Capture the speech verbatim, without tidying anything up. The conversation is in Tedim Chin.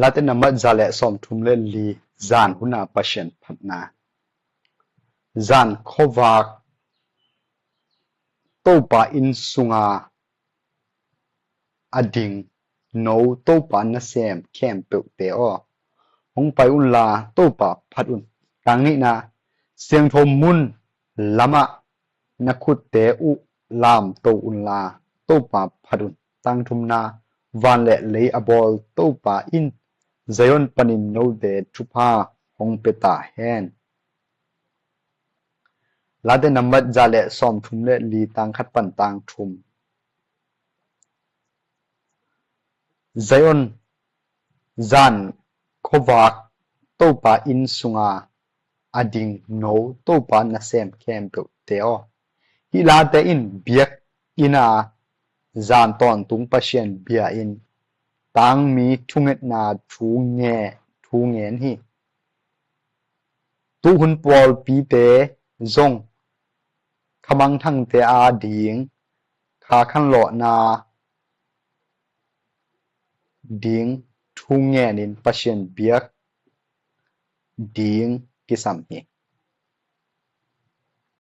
Late nambat za le sawmthum le li. Zan huna Pasian phatna. Zan khuavak Topa inn sunga a ding no Topa nasem khempeuhte aw, hong pai unla Topa phat un. Tang nihna. Siangtho mun lamah na khutte uh lamto unla Topa phat un. Tang thumna. Van le lei a bawl Topa in Zion panin note thupha hong pia ta hen. Late nambat za le sawmthum le li, tang khat pan tang thum. Zion, zan khuavak Topa inn sunga a ding no Topa nasem khempeuhte aw. Hih late in biakinn a zan tawntung Pasian bia in tangmi thungetna thu nge, thu ngen hi. Tuhun pawlpite zong khamangthangte a ding kha khanlawhna ding thu ngenin Pasian biak ding kisam hi.